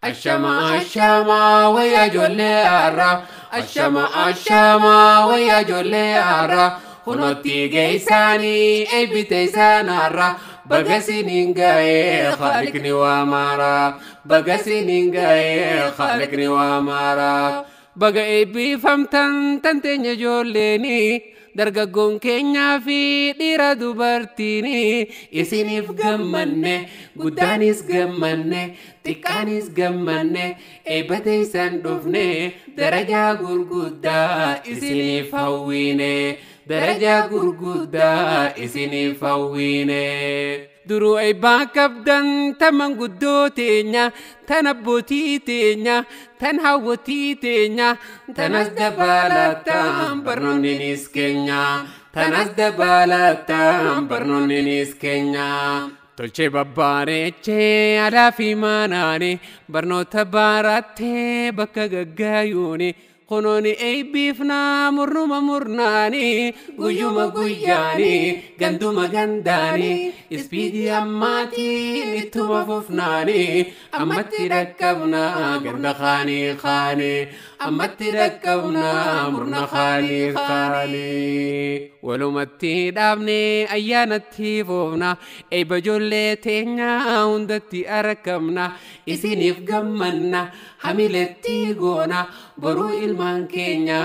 Ashama ashama wayya ijoollee har'a. Ashama ashama wayya ijoollee har'a. Kunotti geessaanii eebbite isaan har'a. Baga siniin ga'ee khaliqni waa maara. Baga siniin ga'ee khaliqni waa maara. Baga eebbifamtan tanteenya ijoolleeni. Dargaggoon keenyaa fi dhiira dubartiini. Isiniif gammanne, guddaanis gammanne, xiqqaanis gammanne, eebbate isaan dhufne, darajaa gurguddaa isiniif hawwiine. Darajaa gurguddaa isiniif hawwiine. Duruu eebbaa qabdan tan manguddoo teenya, tan abbootii teenya, tan hawwatii teenya, tanas dabalataan barnoonninis keenya, tanas dabalataan barnoonninis keenya. Tolchee babbareechee aadaa fi maanaani, barnoota barattee bakka gaggaayuuni. Kunooni eebbiifnaa murnuma murnaani, guyyuma guyyaani, ganduma gandaani, ispiidii ammaatiin ittuma fufnaani, ammatti dhaqqabnaa ganda kaanii kaanii, ammatti dhaqqabnaa murna kaanii kaanii. Walumatti dhaabnee ayyaanatti foofna, eebba ijoollee teenyaa hundatti argamna, isiniif gammanna, hamiletti goona, boruu ilmaan keenya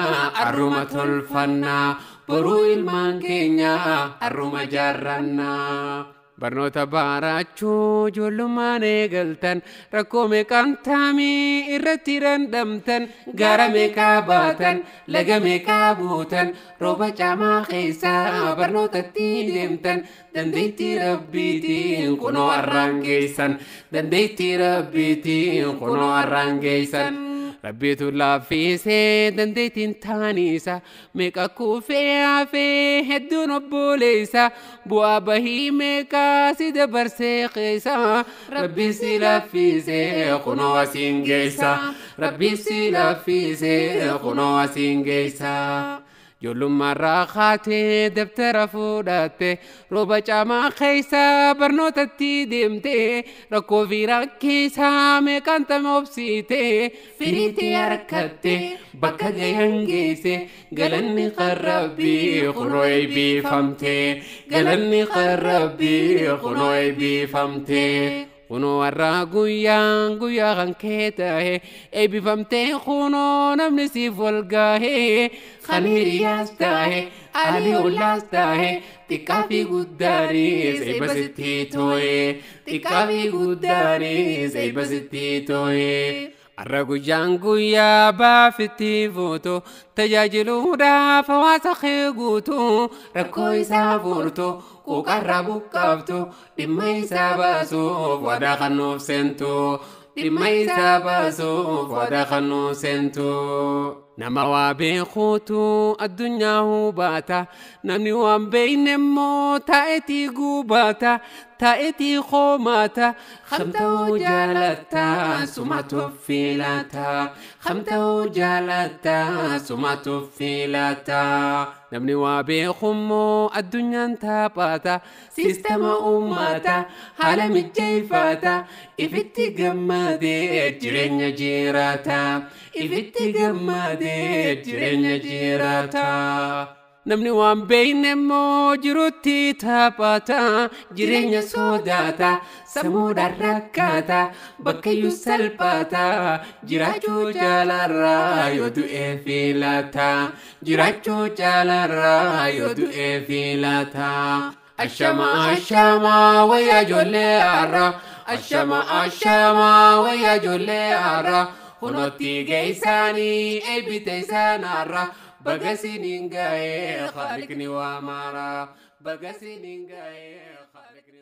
arruma tolfanna, boruu ilmaan keenya arruma jaarranna. Barnoota barachuu ijoollummaan eegaltan, rakkoo meeqaan taamii irratti dandamtan, gaara meeqaa baatan, laga meeqaa buutan, rooba caamaa keessaa barnootatti deemtan, dandeettii rabbiitiin kunoo har'aan geessan, dandeettii rabbiitiin kunoo har'aan geessan. Rabbiitu laaffisee dandeettiin taaniisa, meeqa kuufee hafee hedduun obboleessa, bu'aa bahii meeqaa si dabarsee keessa, Rabbi si laaffisee kunoo asiin geessa, Rabbi si laaffisee kunoo asiin geessa. Ijoollummaarraa kaatee dabtara fuudhatte, rooba caamaa keessa barnootatti deemte, rakkoo fi rakkisaa meeqaan tama obsiite, firiitti harkatte, bakka gahan geesse, galanni qarrabbii kunoo eebbifamte, galanni qarrabbii kunoo eebbifamte. Kunoo har'a guyyaan guyyaa kan kee ta'e, eebbifamtee kunoo namni siif wal gahe, kan hiriyaas ta'e, alii ollaas ta'e, xiqqaa fi guddaanis eebba sitti too'e, xiqqaa fi guddaanis eebba sitti too'e. Har'a guyyaan guyyaa baafitti fuutu, tajaajiluudhaaf hawaasa kee guutu, rakkoo isaa furtu, quuqarraa buqqaaftu, dhimma isaa baasuuf waadaa kan nuuf seentu, dhimma isaa baasuuf waadaa kan nuuf seentu. Nama waa beekuutu addunyaa hubaata, namni waan beekne immoo taa'eetii gubaata, taa'eetii hoomaata. Kamta'uu jaalatta sumatu filata, kamta'uu jaalatta sumatu filata. Namni waa beeku immoo addunyaan taphaata, siistama uummata, haala mijeeffata, ifitti gammadee jireenya jiraata, ifitti gammadee jireenya jiraata. Namni waan beekne immoo jirutti taphata, jireenya sodaata, sammuudhaan rakkata, bakkayyuu salphata, jiraachuu jaalarraa yoo du'ee filata, jiraachuu jaalarraa yoo du'ee filata. Ashama ashama wayya ijoollee har'a, ashama ashama wayya ijoollee har'a, kunotti geessaanii eebbite isaan har'a. Baga siniin ga'ee khaliqni waa maara, baga siniin ga'ee khaliqni.